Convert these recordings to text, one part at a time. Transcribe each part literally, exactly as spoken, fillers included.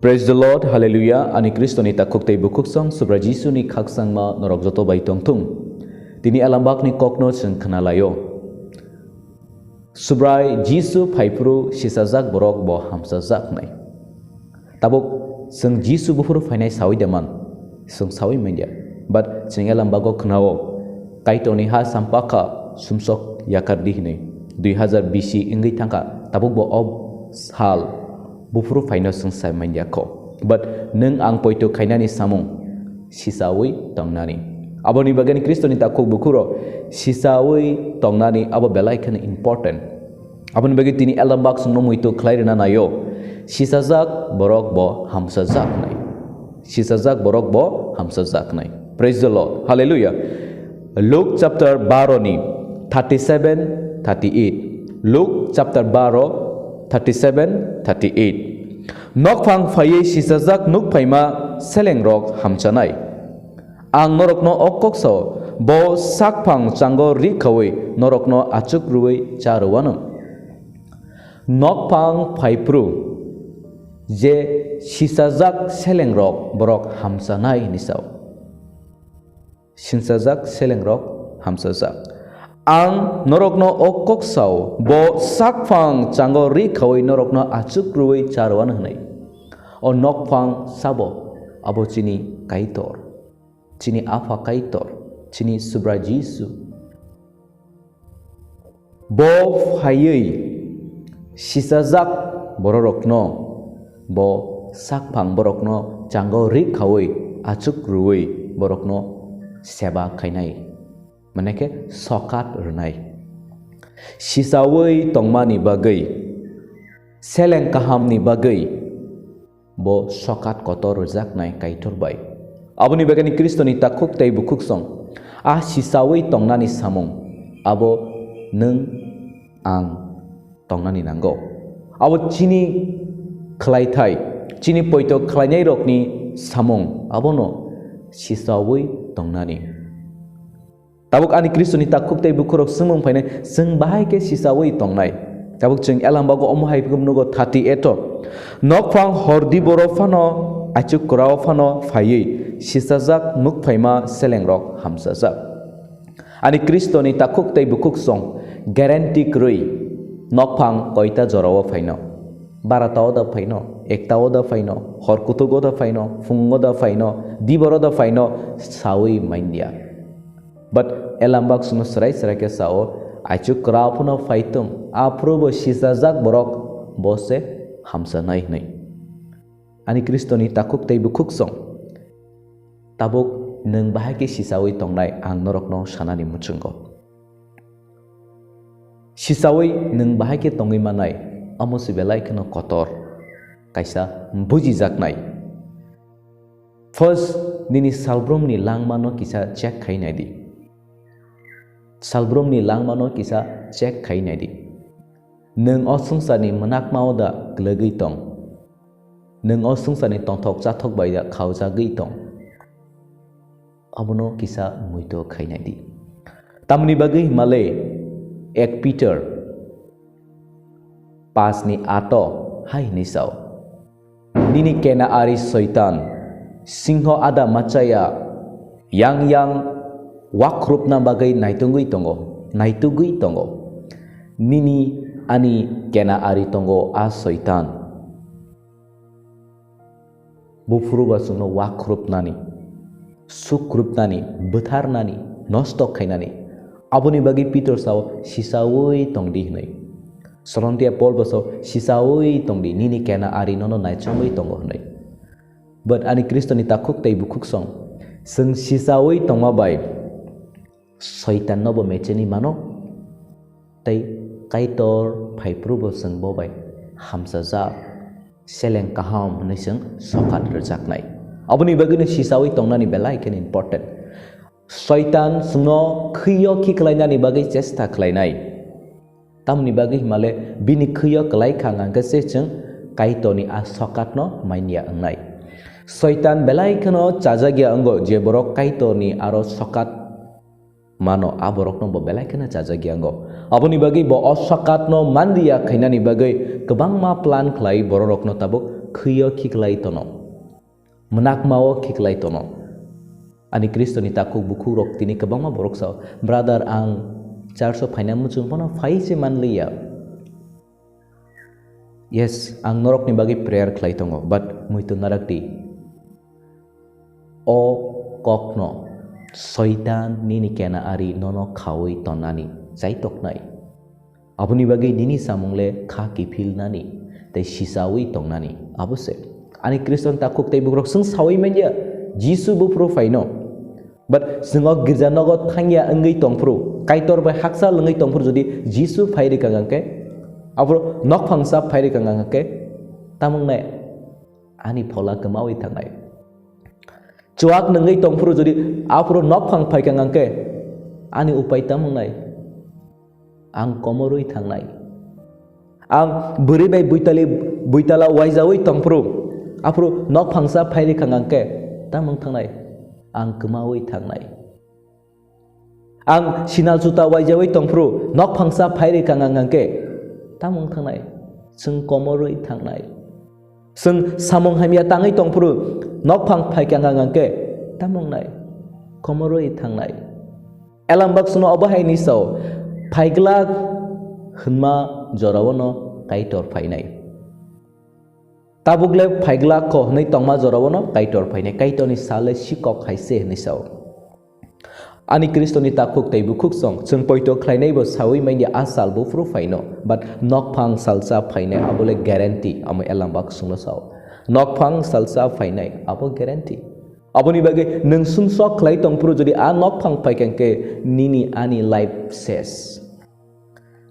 Praise the Lord, Hallelujah. Ani Kristoni takhuk tei bukhuksong Subrai Jisuni khakchangma norok joto bai tongthung. Tini Elambakni kokno chwng khnalaio. Subrai Jisu phaiphuru sisajak borok bo hamsajak hnai. Tabuk chwng Jisu buphuru phainai sawi de man? Chwng sawi manya. But chwng Elambago khnao, Kaitorni ha sampakha sumsok yakardi hinwi dui hazar bisi wngwi thangkha. Tabuk bo o sal buphuru phaino chwng sai manya kho. But nwng ang poito khainani samung sisawi tongnani. Aboni bagwi Kristoni takhuk bukhuro sisawi tongnani abo belai kheno important. Aboni bagwi tini Elambak chwngno muitu khlai rwna naio. Sisajak borok bo hamsajak hnai. Sisajak borok bo hamsajak hnai. Praise the Lord. Hallelujah. Luke chapter baro ni thirty-seven, thirty-eight. Luke chapter baro, thirty-seven, thirty-eight. Nokphang phaiwi sisajak nuk phaima selengrok hamchanai. Ang norokno o kok sao, bo sakphang chango ri khaui norokno achuk rwui cha rwano. Nokphang phaiphuru je sisajak selengrok borok hamchanai hinwi sao. Sinsajak selengrok hamsajak. Ang norokno o kok sao, bo sakphang chango ri khaui norokno achuk rwui cha rwano hwnwi. O nokphang sabo abo chini Kaitor, chini Apha Kaitor, chini Subrai Jisu. Bo phaiwi sisajak bororokno, bo sakphang borokno chango ri khaui achuk rwui borokno seba khainai, mane khe sokat rwnai. Sisaui tongmani bagwi, seleng kahamni bagwi, bo sokat kotor rwjaknai Kaitor bai. Aboni bagwi Kristoni takhuk tei bukhuksong a sisaui tongnani samung abo nwng ang tongnani nango. Abo chini khlaithai, chini poito khlainairokni samung abono sisaui tongnani. Tabuk ani Kristoni takhuk tei bukhurok swngmung phainai, chwng bahai khe sisaui tongnai. Tabuk chwng Elambago omo hai phikub nugo thirty eight o. Nokphang hordi boro phano, aichuk kwrao phano phaiwi sisajak nuk phaima selengrok hamsajak. Ani Kristoni takhuk tei bukhuksong guarantee kwrwi nokphang koita jorao phaino. Barata o da phaino, ekta o da phaino, hor kuthuk o da phaino, phung o da phaino, dibor o da phaino, saui manya. But Elambak chwngno swrai swrai khe sao, aichuk kwrao phano phaitung, aphuru bo sisajak borok bo se hamsanai hwnwi. Ani Kristoni takhuk tei bukhuksong, tabuk nwng bahai khe sisaui tongnai ang norokno sanani muchungo. Sisaui nwng bahai khe tongwi manai, amo se belai kheno kotor, kaisa bujijaknai. First, nini salbrumni langmano kisa check khai nai di. Salbrumni langmano kisa check khai nai di. Nwng o swngcharni mwnakmao da kwlwgwi tong? Nwng o swngcharni tongthok chathok bai da khaujagwi tong? Abono kisa muitu khai nai di. Tamni bagwi himale ek Peter paanch ni ato hai hwnwi sao, "Nini kena ari Soitan, singho ada machaya, yang yang wakrupna bagwi naitugwi tongo, naitugwi tongo. Nini ani kena ari tongo a Soitan." Buphuru ba chwngno wakrupnani, sukrupnani, bwtharnani, nosto khainani. Aboni bagwi Pitor sao, "Sisaui tongdi," hwnwi. Sorontia Pol bo sao, "Sisaui tongdi, nini kena ari nono naichomwi tongo," hwnwi. But ani Kristoni takhuk tei bukhuksong, chwng sisaui tongma bai Soitanno bo mechenwi mano, tei Kaitor phaiphuru bo chwng bo bai hamchajak, seleng kaham hwnwi chwng sokat rwjaknai. Aboni bagwino sisaui tongnani belai kheno important. Soitan chwngno khwio khiklainani bagwi chesta khlainai. Tamni bagwi himale bini khwio kwlai kha hwnkhe se chwng Kaitorni a sokatno manya wngnai. Soitan belai kheno chajagya wngo je borok Kaitorni aro sokat mano, a borokno bo belai kheno chajagya wngo. Aboni bagwi bo o sokatno manliya khainani bagwi kwbangma plan khlai bororokno tabuk khwio khiklai tono, mwnakmao khiklai tono. Ani Khristoni takhuk bukhukrok tini kwbangma borok sao, "Brother, ang church-o phaina muchung phano phai se manliya." Yes, ang norokni bagwi prayer khlai tongo, but muitu narak di. O kokno Soitan nini kena ari nono khaui tonnani chai toknai. Aboni bagwi nini samung le kha kiphilnani tei sisaui tongnani, abo se. Ani Khristan takhuk tei bukrok chwng saui manya, Jisu buphuru phaino. But chwng o girja nogo thangya wngwi tongphuru, Kaitor bai hakchal wngwi tongphuru, jodi Jisu phai rwkha hwnkhe, aphuru nokphang sa phai rwkha hwnkhe, tamo wngnai? Ani phola kwmaui thangnai. Chuak nungwi tongphuru jodi aphuru nokphang phaikha hwnkhe, ani upai tamo wngnai? Ang komorwi thangnai. Ang bwrwi bai buitali, buitala waijaui tongphuru, aphuru nokphangsa phai rwkha hwnkhe, tamo wng thangnai? Ang kwmaui thangnai. Ang sinal juta waijaui tongphuru, nokphangsa phai rwkha hwnkhe, tamo wng thangnai? Chwng komorwi thangnai. Chwng samung hamya tangwi tongphuru, nokphang phaikha hwnkhe, tamo wngnai? Komorwi thangnai. Elambak chwngno obo hai hinwi sao, phaiglak hwnma jorao no Kaitor phainai. Tabuk le phaiglak kho hwnwi tongma jorao no Kaitor phainai, Kaitorni sal le sikok hai se hinwi sao. Ani Khristoni takhuk tei bukhuk song, chwng poito khlainaibo saui manya a sal buphuru phaino, but nokphang salsa phainai abo le guarantee, amo Elambak chwngno sao. Nokphang salsa phainai abo guarantee. Aboni bagwi nwng sumsok khlai tongphuru, jodi a nokphang phaikha hwnkhe nini ani life ses.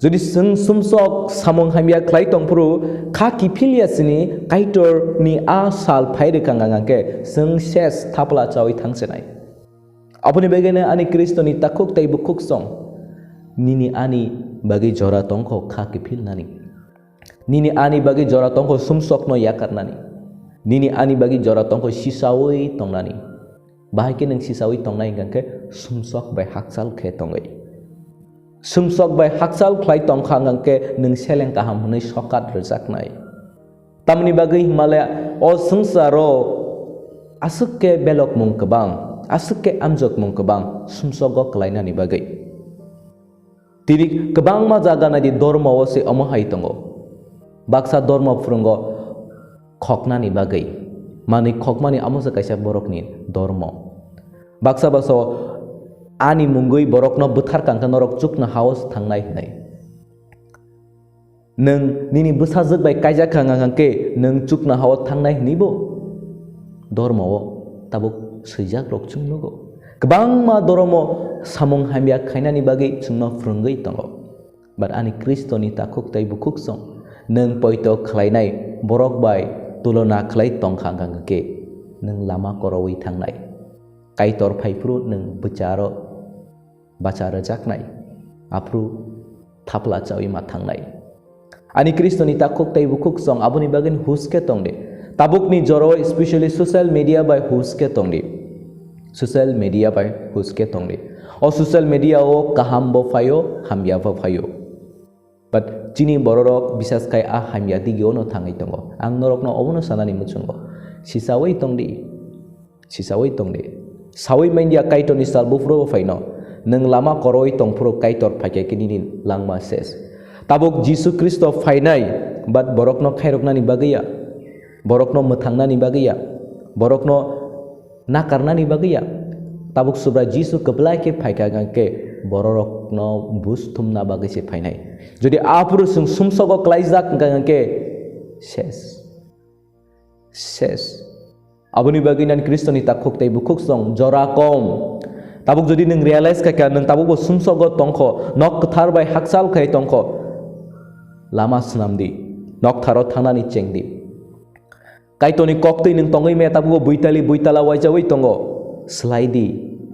Jodi chwng sumsok samung hamya khlai tongphuru, kha kiphilya sini Kaitorni a sal phai rwkha hwnkhe chwng ses thapla chaui thangsinai. Aboni bagwino ani Khristoni takhuk tei bukhuk song, nini ani bagwi jora tongkho kha kiphilnani. Nini ani bagwi jora tongkho sumsokno yakarnani. Nini ani bagwi jora tongkho sisaui tongnani. Bahai khe nwng sisaui tongnai hwnkha khe sumsok bai hakchal khe tongwi. Sumsok bai hakchal khlai tongkha hwnkha khe nwng seleng kaham hwnwi sokat rwjaknai. Tamoni bagwi hwnmale o swngcharo aswk khe belokmung kwbang, aswk khe amjokmung kwbang sumsogo kwlainani bagwi. Tini kwbangma jaga naidi dormo o se omo hai tongo. Baksa dormo phwrwngo khoknani bagwi. Manwi khokmani amo se kaisa borokni dormo. Baksa baso ani mungwi borokno bwthar kangkha norok chukna hao se thangnai hwnwi. Nwng nini bwsajwk bai kaijak kha hwnkha khe nwng chukna hao thangnai hwnwi bo dormo o tabuk swijak rok chwng nugo. Kwbangma dormo samung hamya khainani bagwi chwngno phwrwngwi tongo. But ani Khristoni takhuk tei bukhuk song, nwng poito khlainai borok bai tulona khlai tongkha hwnkha khe nwng lama koroui thangnai. Kaitor phaiphuru nwng bwcharo bacha rwjaknai, aphuru thapla chaui ma thangnai. Ani Khristoni takhuk tei bukhuk song aboni bagwi huske tongdi. Tabukni jorao specially social media bai huske tongdi. Social media bai huske tongdi. O social media o kaham bo phaio, hamya bo phaio. But chini bororok bisas khai a hamya digio no thangwi tongo. Ang norokno obono sanani muchungo. Sisaui tongdi. Sisaui tongdi. Saui manya Kaitorni sal buphuru bo phaino. Nwng lama koroui tongphuru Kaitor phaikha khe nini langma ses. Tabuk Jisu Khristo phainai, but borokno khairoknani bagwi ya. Borokno mwthangnani bagwi ya. Borokno nakarnani bagwi ya. Tabuk Subrai Jisu kwplai khe phaikha hwnkhe bororokno buj thumna bagwi se phainai. Jodi aphuru chwng sumsogo klaijak hwnkha hwnkhe ses. Ses. Aboni bagwi nini Khristoni takhuk tei bukhuk song jora kom. Tabuk jodi nwng realize khaikha, nwng tabukbo sumsogo tongkho, nok kwthar bai hakchal khai tongkho, lama swnamdi, noktharo thangnani chengdi. Kaitorni koktwi nwng tongwi maya tabukbo buitali buitala uaijaui tongo. Swlaidi,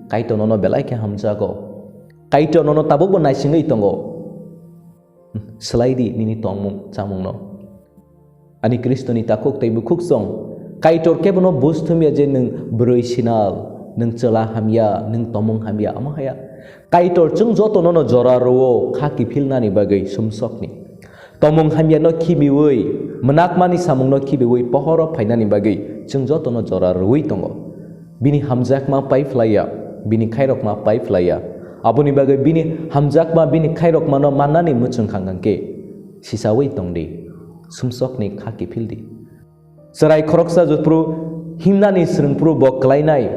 Kaitor nono belai khe hamjago. Kaitor nono tabukbo naisingwi tongo. Swlaidi nini tongmung chamungno. Ani Khristoni takhuk tei bukhuk song, Kaitor kebono buj thumya je nwng bwrwi sinal, nwng chwla hamya, nwng tomung hamya, omo haya. Kaitor chwng joto nono jora rwo kha kiphilnani bagwi sumsokni. Tomung hamyano khimiui, Mwnakmani samungno khibiwi pohoro phainani bagwi chwng jotono jora rwui tongo. Bini hamjakma pai phlaiya, bini khairokma pai phlaiya. Aboni bagwi bini hamjakma, bini khairokmano mannani mwchwng kha hwnkhe sisaui tongdi, sumsokni kha kiphildi. Chwrai khoroksa jephru himnani swrwngphru bo kwlainai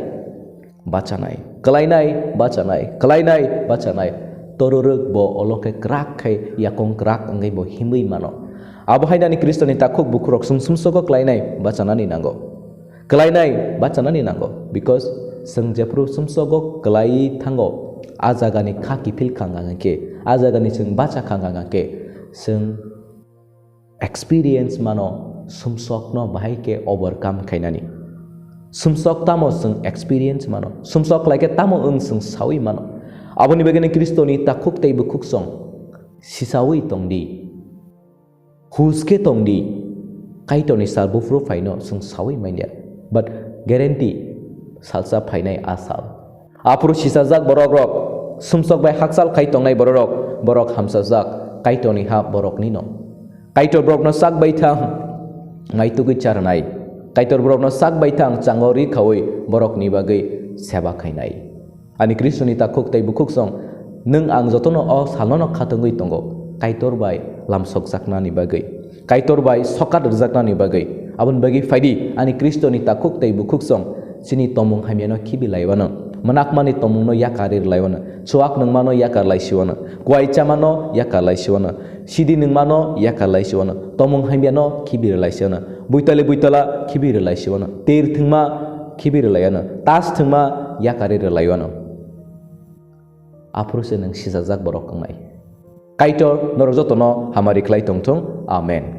bachanai, kwlainai bachanai, kwlainai bachanai. Tororok bo olo khe kwrak khe yakung kwrak wngwi bo himwi mano. Abo hai nani Khristoni takhuk bukhurok chwng sumsogo kwlainai bachanani nango. Kwlainai bachanani nango, because chwng jephru sumsogo kwlaiwi thango, a jagani kha kiphil kha hwnkhe, a jagani chwng bacha kha hwnkhe, chwng experience mano sumsokno bahai khe overcome khainani. Sumsok tamo chwng experience mano, sumsok khlai khe tamo wng chwng saui mano. Aboni bagwino Khristoni takhuk tei bukhuk chwng sisaui tongdi, hus khe tongdi. Kaitorni sal buphuru phaino chwng saui manya, but guarantee salsa phainai a sal. Aphuru sisajak borok rok, sumsok bai hakchal khai tongnai borok rok, borok hamsajak, Kaitorni ha boroknino. Kaitor borokno sak bai thang naitugwi charwnai. Kaitor borokno sak bai thang chango ri khaui borokni bagwi seba khainai. Ani Khristoni takhuk tei bukhuk song, nwng ang jotono o salno khatungwi tongo, Kaitor bai lamsokjaknani bagwi. Kaitor bai sokat rwjaknani bagwi. Aboni bagwi phaidi, ani Khristoni takhuk tei bukhuk song, chini tomung hamyano khibi laiwano, mwnakmani tomungno yakari rwlaiwano, chuak nungmano yakar laisiwano, kuai chamano yakar laisiwano, sidi nungmano yakar laisiwano, tomung hamyano khibi rwlaisiwano, buitali buitala khibi rwlaisiwano, tir thwngma khibi rwlaiwano, tas thwngma yakari rwlaiwano. Aphuru se nwng sisajak borok wngnai. Kaitor norok jotono hamari khlai tongthung. Amen.